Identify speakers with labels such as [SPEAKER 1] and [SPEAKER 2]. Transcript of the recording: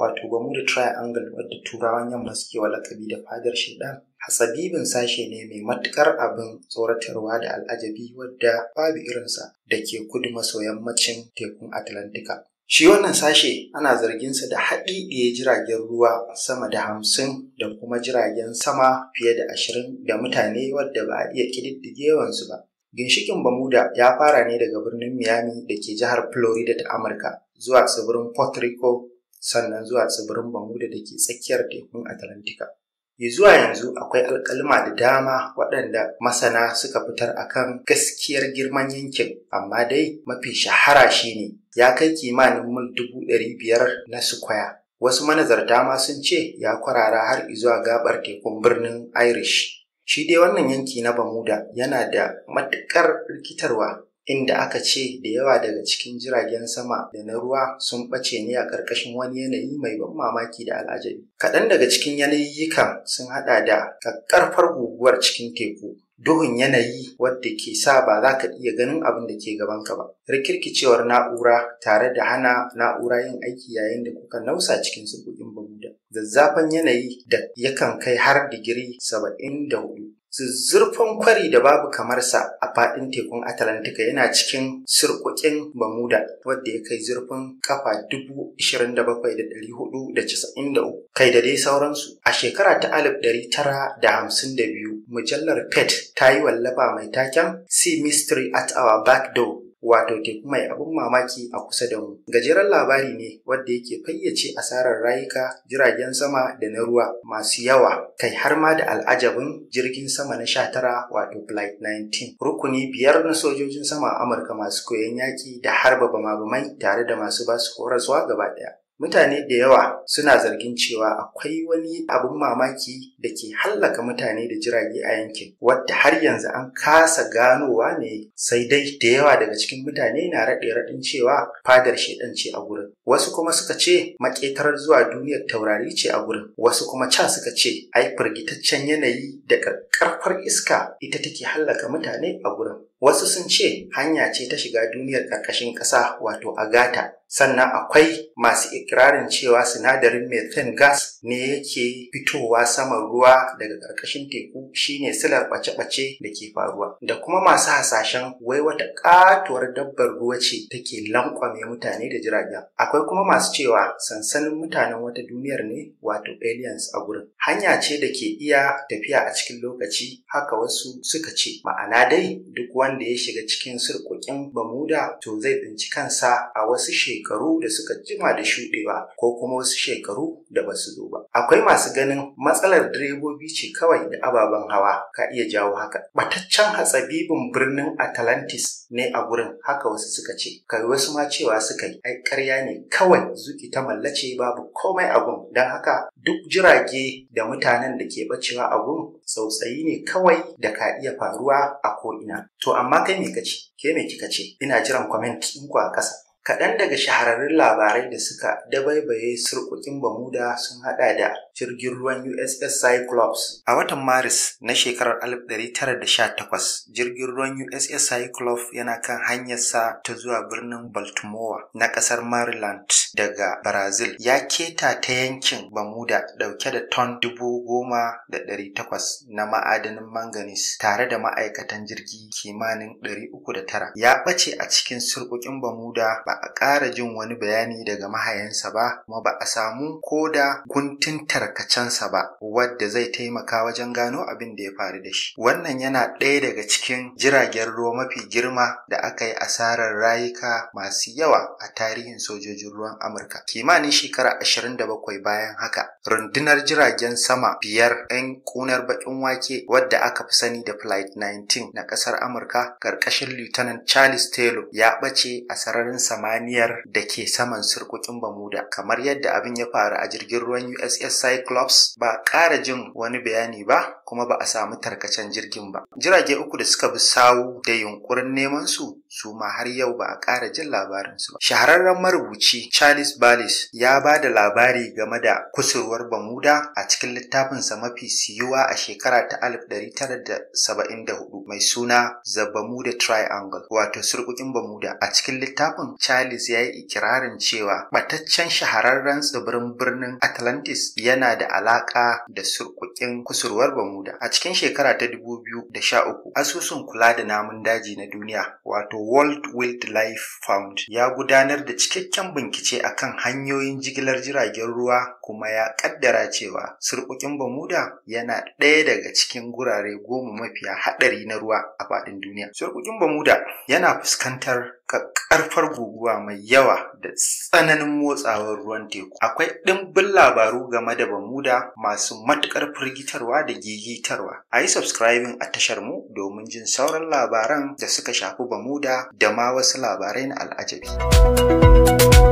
[SPEAKER 1] wato Bermuda Triangle, wadda Turawan Yamma suke wa lakabi da fadar Shaiɗan, hatsabibin sashe ne mai matuƙar abin tsoratarwa da al'ajabi wadda babu irinsa da ke kudu maso yammacin tekun Atlantika. Shi wannan sashe ana zarginsa da haɗiɗiye jiragen ruwa sama da 50 da kuma jiragen sama fiye da 20 da mutane wadda ba a iya ƙididdige yawansu ba. Ginshiƙin Bermuda ya fara ne daga birnin Miami da ke jihar Florida ta Amurka zuwa tsibirin Puerto Rico, sannan zuwa tsibirin Bermuda da ke tsakiyar tekun Atlantika. Zuwa yanzu akwai alƙaluma da dama waɗanda masana suka fitar akan gaskiyar girman yankin, amma dai mafi shahara shine ya kai kimanin mil 500,000 na sukwaya. Wasu manazarta ma sun ce ya kwarara har zuwa gaɓar tekun birnin Irish. Shi dai wannan yanki na Bermuda yana da matuƙar rikitarwa, inda aka ce da yawa daga cikin jiragen sama da na ruwa sun ɓace ne a ƙarƙashin wani yanayi mai ban mamaki da al'ajabi. Kaɗan daga cikin yanayikan sun haɗa da ƙaƙƙarfar guguwar cikin teku, duhun yanayi wadda ke sa ba za ka iya ganin abin da ke gabanka ba, rikirkicewar na'ura tare da hana na'ura yin aiki yayin da kuka nausa cikin surkukin Bermuda, zazzafan yanayi da yakan kai har digiri 74. Zuzzurfan kwari da babu kamarsa a faɗin tekun Atlantika yana cikin surkukin Bermuda, wadda ya kai zurfin kafa 27,493, kai da dai sauransu. A shekara ta 1952, mujallar Pet ta yi wallafa mai taken "Sea Mystery at Our Back Door", wato teku mai abin mamaki a kusa da mu. Gajeren labari ne wadda yake fayyace asarar rayuka, jiragen sama da na ruwa masu yawa, kai har ma da al'ajabin jirgin sama na 19, wato Flight 19. Rukuni biyar na sojojin sama a Amurka masu koyon yaƙi da harba bama-bamai tare da masu basu horaswa gaba ɗaya. Mutane da yawa suna zargin cewa akwai wani abin mamaki da ke hallaka mutane da jirage a yankin, wadda har yanzu an kasa ganowa ne, sai dai da yawa daga cikin mutane na raɗe raɗin cewa fadar shaiɗan ce a gurin. Wasu kuma suka ce maƙetarar zuwa duniyar taurari ce a gurin, wasu kuma ca suka ce ai firgitaccen yanayi da ƙarfar iska ita take hallaka mutane a gurin. Wasu sun ce hanya ce ta shiga duniyar ƙarƙashin ƙasa, wato Agata. Sannan akwai masu ikirarin cewa sinadarin methane gas ne yake fitowa saman ruwa daga ƙarƙashin teku shine silar ɓace-ɓace da ke faruwa. Da kuma masu hasashen wai wata ƙatuwar dabbar ruwa ce take lankwame mutane da jiragen. Akwai kuma masu cewa sansanin mutanen wata duniyar ne, wato aliens, a gurin. Hanya ce da ke iya tafiya a cikin lokaci, haka wasu suka ce. Ma'ana dai, duk wanda ya shiga cikin surkukin Bermuda to zai tsinci kansa a wasu shekaru da suka jima da shuɗewa ko kuma wasu shekaru da basu zo ba. Akwai masu ganin matsalar direbobi ce kawai da ababen hawa ka iya jawo haka. Bataccen hatsabibin birnin Atlantis ne a gurin, haka wasu suka ce. Kai, wasu ma cewa suka yi ai ƙarya ne kawai, zuƙi ta mallace, babu komai a gun. Don haka duk jirage da mutanen da ke bacewa a gun tsautsayi ne kawai da ka iya faruwa a ko'ina. To amma kai me kace? Ke me kika ce? Ina jiran comment ɗinku a ƙasa. Kaɗan daga shahararrun labarai da suka dabaibaye surkukin Bermuda sun haɗa da jirgin ruwan USS Cyclops. A watan Maris na shekarar 1918, jirgin ruwan USS Cyclops yana kan hanyarsa ta zuwa birnin Baltimore na ƙasar Maryland daga Brazil. Ya keta ta yankin Bermuda ɗauke da ton 10,800 na ma'adanin manganese tare da ma'aikatan jirgi kimanin 309. Ya ɓace a cikin surkukin Bermuda, ba a ƙara jin wani bayani daga mahayansa ba, kuma ba a samu ko da guntun tarkacensa ba wadda zai taimaka wajen gano abin da ya faru da shi. Wannan yana ɗaya daga cikin jiragen ruwa mafi girma da aka yi asarar rayuka masu yawa a tarihin sojojin ruwan Amurka. Kimanin shekara 27 bayan haka, rundunar jiragen sama biyar 'yan ƙunar baƙin wake wadda aka fi sani da Flight 19 na ƙasar Amurka ƙarƙashin Lieutenant Charles Taylor ya ɓace a sararin samaniyar da ke saman surkukin Bermuda. Kamar yadda abin ya faru a jirgin ruwan USS Cyclops, ba ƙara jin wani bayani ba. kuma ba a samu tarkacen jirgin ba. Jirage uku da suka bi sawu da yunkurin neman su, su ma har yau ba a ƙara jin labarinsu ba. Shahararren marubuci Charles Ballis ya ba da labari game da kusurwar Bermuda a cikin littafinsa mafi siyuwa a shekara ta 1974 mai suna The Bermuda Triangle, wato surkukin Bermuda. A cikin littafin, Charles ya yi ikirarin cewa ɓataccen shahararren tsibirin birnin Atlantis yana da alaƙa da surkukin kusurwar Bermuda. A cikin shekara ta 2013, asusun kula da namun daji na duniya, wato World Wildlife Fund, ya gudanar da cikakken bincike akan hanyoyin jigilar jiragen ruwa kuma ya kaddara cewa surkukin Bermuda yana ɗaya daga cikin gurare 10 mafiya haɗari na ruwa a faɗin duniya. Surkukin Bermuda yana fuskantar ƙarfar guguwa mai yawa da tsananin motsawar ruwan teku. Akwai ɗimbin labaru game da Bermuda masu matuƙar firgitarwa da gigitarwa. A yi subscribing a tashar mu domin jin sauran labaran da suka shafi Bermuda da ma wasu labarai na al'ajabi.